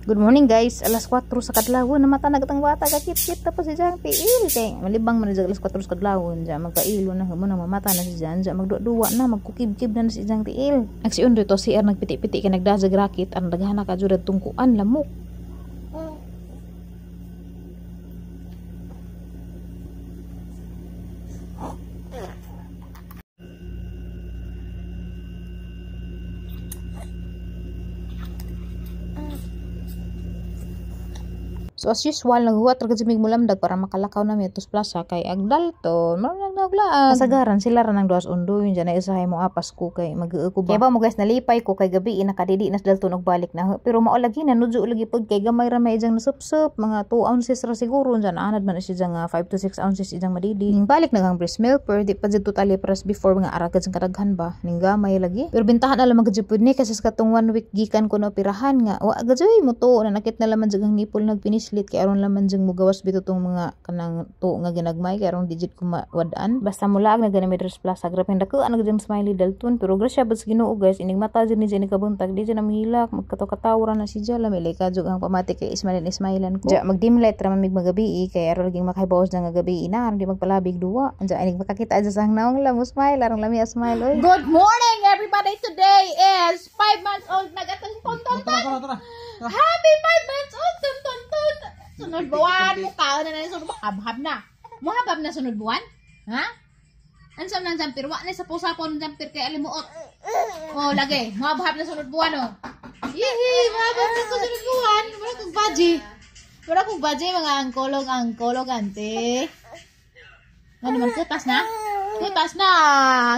Good morning guys, alas 4 sa kadlawon namata na gatang bata kakit-kit tapos si Jang tiil kay malibang man alas 4 sa kadlawon diya magkailo na mo na mamata na si Jan diya magduwa na magkukib-kib na si Jang tiil. Agsi undo to CR nagpiti-piti kay nagdasag rakit ang daghana ka jud tungkuan lamok. So as usual, naghuwat ra gud mulamdag para makalakaw na mi atos plaza kay ag Dalton, marunong naglaag. Kasagaran sila ra nang duas undo yun dyan ay usahay mo apas ko kay mag-uo ko ba. Kaya ba mo guys, nalipay ko kay gabi nakadidi na sa Dalton og balik na. Pero mao lagi na nudyo lagi pud kay gamay ra may ijang nasupsup, mga 2 ounces ra siguro dyan anad man siya dyan 5 to 6 ounces ijang madidi. Ning balik na kang breast milk pero di pa jud totally press before mga ara gud kadaghan ba. Ning gamay lagi. Pero bintahan na lamang gud pud ni kasi sa katong 1 week gikan ko na operahan nga wa gud mo to nanakit na laman jud ang nipple nagfinish lit kay aron laman jeng mugawas bito tong mga kanang to nga ginagmay kay aron digit ko mawadaan. Basta mulaag na gani Medres Plaza, grabe dako ang jeng smiley Dalton pero grasya bas Ginoo guys, ining mata jud ni jeng kabuntag di jud namihilak magkataw-kataw ra na si Jala may ka jud ang pamati kay Ismail Ismailan ko. Ja mag dim light ra man mig magabi kay aron laging makahibawas na nga gabi ina aron di magpalabig duwa. Anja ining makakita aja sang naong la mo smile arong lami a smile oy. Good morning everybody, today is 5 months old nagatong ton ton ton. Happy 5 months old ton ton ton. Sunod buwan, mukha na na sunod buwan, habhab na. Muhabhab na sunod buwan? Ha? Ansam nang jampir, wa na sa pusapon ng jampir kay alimuot. Oh, lagi, muhabhab na sunod buwan, oh. Yihi, muhabhab na sunod buwan. Wala kong baji. Wala kong baji, mga angkolog, ante. Ano naman, kutas na? Kutas na!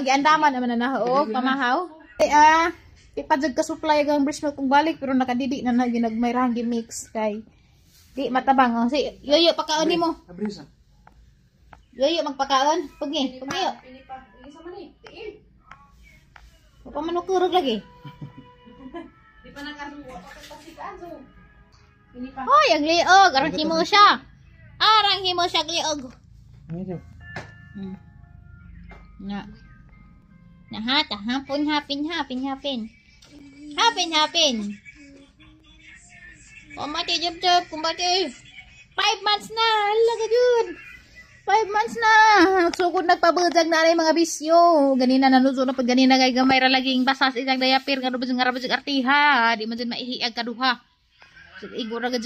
Giandaman naman na, oh, pamahaw. Eh, ipajag ka supply ang breast milk kung balik, pero nakadidi na na ginagmay rahang mix kay di matabang. Oh. Si Yoyo, pakaon nimo. Yoyo magpakaon. Pugi, pugi. Wa pa man ukurog lagi. Di pa nakasuwa pa pasikaan. Hoy, ang liog, arang himo siya. Arang himo siya liog. Na. Nahata, hapon hapin hapin hapin. Hapin hapin. Kumbati, jub jub, kumbati. 5 months na, alaga jud. 5 months na. Nagsugod nagpabudag na rin mga bisyo. Ganina nanuzo na pag ganina kay gamay ra laging basas isang diaper nga rubos nga rabos artiha. Di man jud maihiag kaduha. Igo ra gud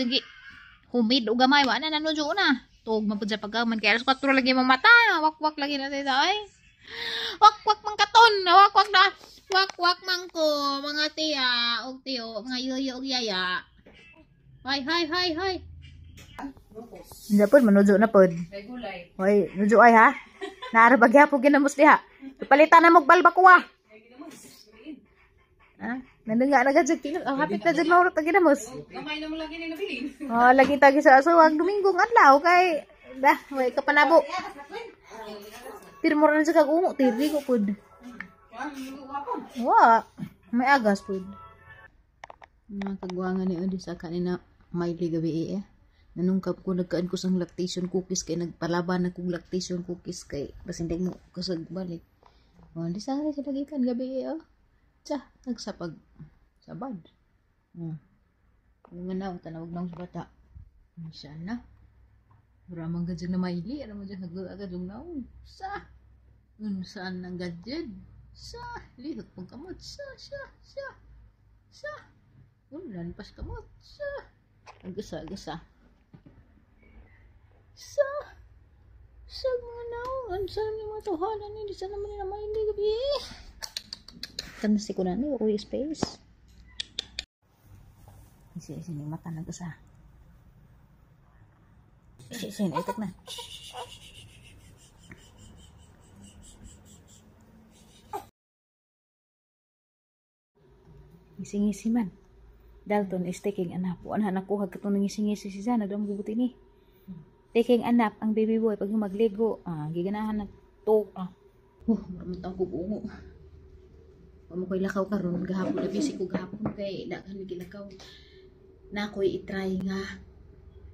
humid og gamay wa na nanuzo na. Tuog man pud sa pagkaman kay alas 4 lagi mamata. Wakwak lagi na sa ay. Wakwak man katon, wakwak na. Wakwak man ko mga tiya og tiyo, mga yoyo og yaya. Hi, hi, hi, hi. Hindi po, manujo na po. Hoy, nujo ay ha. Naara bagya po ginamos diha. Palitan na mo balbakuwa. Ha? Nandun nga nagadjud kino. Oh, hapit na jud mahurot ang ginamos. Gamay na mo lagi ni nabilin. Oh, lagi tagi sa asawag Dominggo ng adlaw kay dah, way kapanabo. Pirmo ra na sa kag ungo, tiri ko pud. Wa, may agas pud. Mga kagwangan ni Odi sa kanina Miley gabi eh. Nanungkap ko nagkaan ko sang lactation cookies kay nagpalaban na kong lactation cookies kay basin di mo kusog balik. Oh, di sa sila gikan gabi eh. Oh. Tsa, nagsapag sabad. Nga na tanawag na sa bata. Siya na. Mura man gud na Miley, ara mo jud nag-agad yung naong. Sa. Unsaan nang gadget? Sa, lihok pang kamot. Sa, sa, sa. Sa. Ulan pas kamot. Sa. Agasa, agasa. Sa. Sa mga naong. Unsa ni mga tawhanan ni di sa naman nila Miley gabi. Tansi ko na ni ako space. Isi isi ni mata nag-usa. Isi isi na itak na. Ngisi-ngisi man. Dalton is taking a nap. Wala na nakuha katong ngisi-ngisi si Zana. Doon mabuti ni. Taking a nap ang baby boy pag magligo. Ah, giganahan na to. Ah. Maramot ako bungo. Wa mo ko'y lakaw karon gahapon na busy ko gahapon kay daghan gilakaw. Na ako'y i-try nga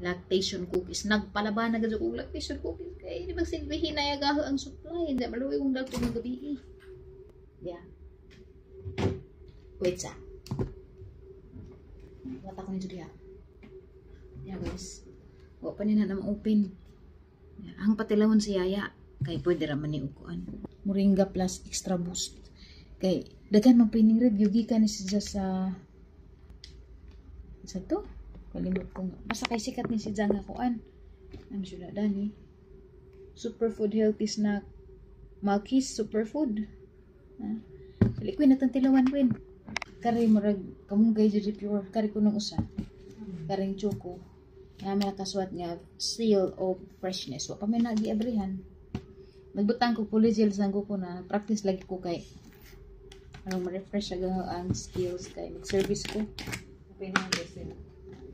lactation cookies. Nagpalaban na gud kog lactation cookies kay di magsilbihin na yagaho ang supply. Hindi maluwi kong Dalton ng gabi. Yeah. Wait sa. Wata ko ni Julia. Yeah guys. Wa pa ni na ma-open. Ang patilawon si Yaya kay pwede ra man ni ukuan. Moringa plus extra boost. Kay daghan man pining review gikan ni siya sa to? Kalimot ko nga. Basta kay sikat ni si nga kuan. Ano sila dani? Superfood healthy snack. Malkis superfood. Ha? Dali ko natang tilawan Queen. Kari murag kamunggay jud pure kari ko nang usa. Karing choco. Nga may nakaswat nga seal of freshness. Wa pa may nagiabrihan. Nagbutang ko polygel sa ko na practice lagi ko kay anong ma-refresh ang skills kay mag-service ko.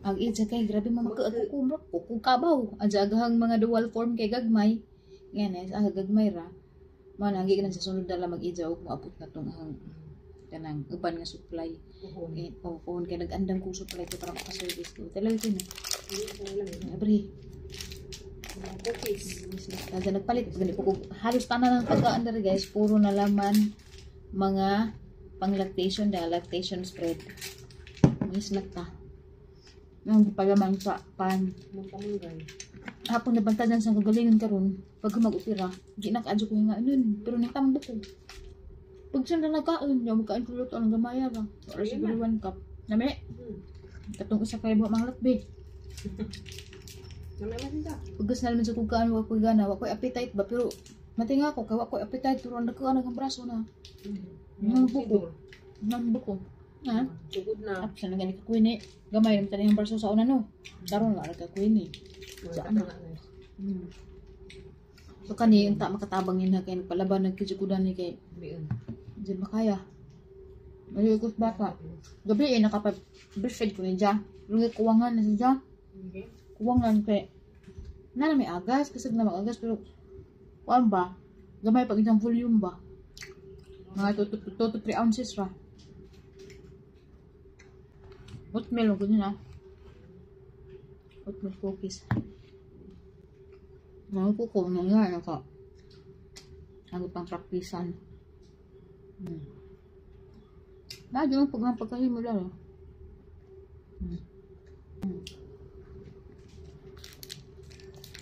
Ang ija kay grabe man ko ko kabaw. Ang agahang mga dual form kay gagmay. Nga na ang gagmay ra. Mao na ang sa sunod na lang mag-ija og moabot na tong ang kanang uban nga supply. Eh, oh, phone kay nag-andam kong supply ko para maka-service ko. Talaga ko na. Abre. Cookies. Kasi nagpalit gani ko halos tanan ng pagkaan diri guys, puro na laman mga pang lactation da lactation spread. May snack ta. Nang palaman sa pan. Hapon nabantayan sa kagalingon karon pag mag-opera, di na kaadyo ko nga nun, pero nitambok ko. Pag siya na nagkaon, yung magkaon ko luto ang gamaya ra. Ora siguro 1 cup. Nami. Katong usa kay buha mga latbe. Nami man siya. Pagkas na naman sa kung kaan, wa ko'y gana, wa ko'y appetite ba, pero matinga ko, kay wa ko'y appetite, pero ang nagkaan ang braso na. Nambuko. Nambuko. Ha? Sugod na. Tapos na gani ka queen eh. Gamay naman tayo yung braso sa una no. Karon wala ka queen eh. Saan na? So kani yung ta makatabang yun ha, kay nagpalaban nagkijikudan ni kay hindi makaya. Malikot bata. Gabi eh, nakapag-breastfeed ko niya. Lugi kuwangan na siya. Okay. Kuwangan kay na may agas, kasi na mag-agas, pero kuwan ba? Gamay pag isang volume ba? Mga 2 to 3 ounces ra. Oatmeal, ang ganyan ah. Oatmeal cookies. Mga kuko, nga naka. Ang pang praktisan. Lagi mo pag pagkahimo lang.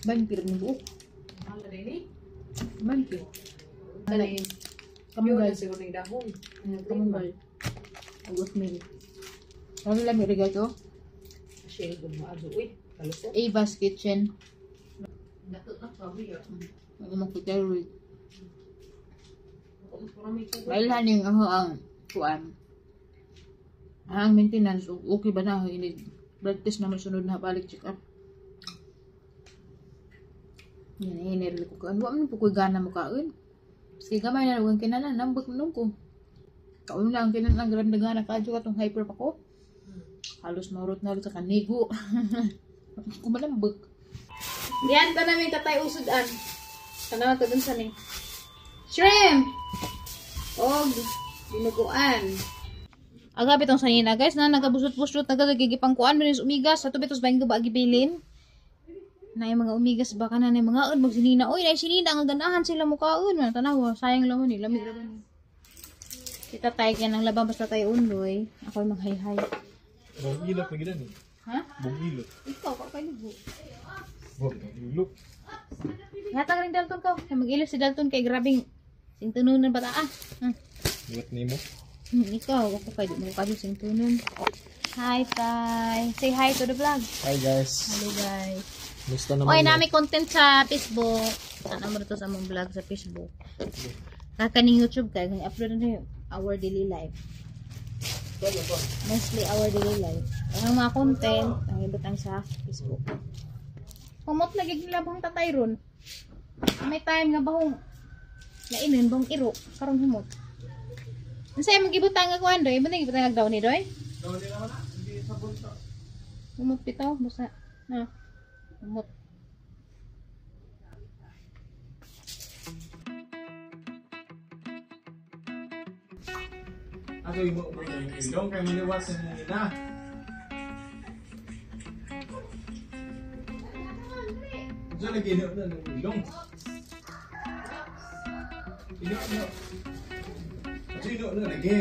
Bangkir ng buok. Ano din eh? Bangkir. Kani. Kamunggay. Siguro ng dahon. Kamunggay. Ang oatmeal. Ano lang yung regalo? Share ko maadyo uy. Kalusot. Ava's Kitchen. Ano makita rin. Mailhan yung ang kuan. Ang maintenance, okay ba na? Ini blood test naman sunod na balik check up. Yan, hiniril ko kaan. Wa man po ko'y gana mo kaon. Sige gamay na ang kinanan, nambot mo ko. Kaon lang ang kinanan, grabe na gana kadyo katong hyper pa ko. Halos maurot na rin sa kanigo. Kumalambot. Diyan ta namin tatay usudan. Tanaw ko dun sa ni. Shrimp! Og dinuguan. Agabi tong sanina guys na nagabusot-busot nagagigipang kuan man is umigas sa tubig tos baing ba gibilin. Na yung mga umigas baka na yung mga mag sinina. Oy, na sinina ang ganahan sila mukaon. Man tanaw, sayang lang ni lamig ra ni. Kita tayo kaya ng labang basta tayo undoy. Ako maghay-hay. Bong ilok lagi dan eh. Ha? Bong ilok. Ikaw ka kay lugo. Bong ilok. Hatag rin Dalton ko. Kay mag-ilo si Dalton kay grabing singtunon ng bata ah. Liwat nimo. Ikaw, ako kay di mo kami singtunon. Hi, Tay. Say hi to the vlog. Hi guys. Hello guys. Musta naman? Oy, nami content sa Facebook. Sana mo dito sa among vlog sa Facebook. Kakaning YouTube kay upload na yung our daily life. Mostly our daily life. Ang mga content ang ibutang sa Facebook. Humot lagi nila bahong tatay ron. May time nga bahong lainin bahong iro karon humot. Unsa imong gibutang nga kuan doy? Imong gibutang nga downy doy? Downy naman na, hindi sa bunta. Humot bitaw basta na. Humot. Ato imo mo ilong kay maniwat sa nina. Unsa lagi ino na ng ilong? Ino ino. Ato ino na lagi.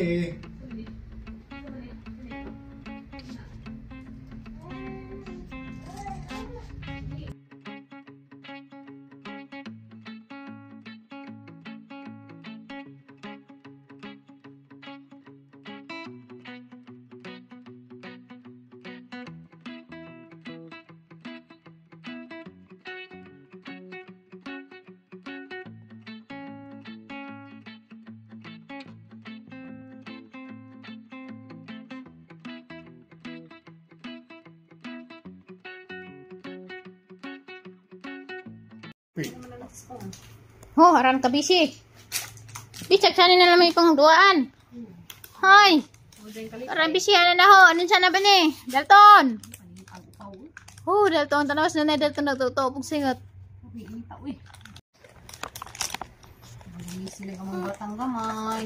Ho, aran ka busy. Bisag sana na lang may pangduaan. Hoy. Aran busy ana na ho. Anong sana ba ni? Dalton. Ho, Dalton tanawas na na Dalton nagtuto pug singot. Sila ang mga batang gamay.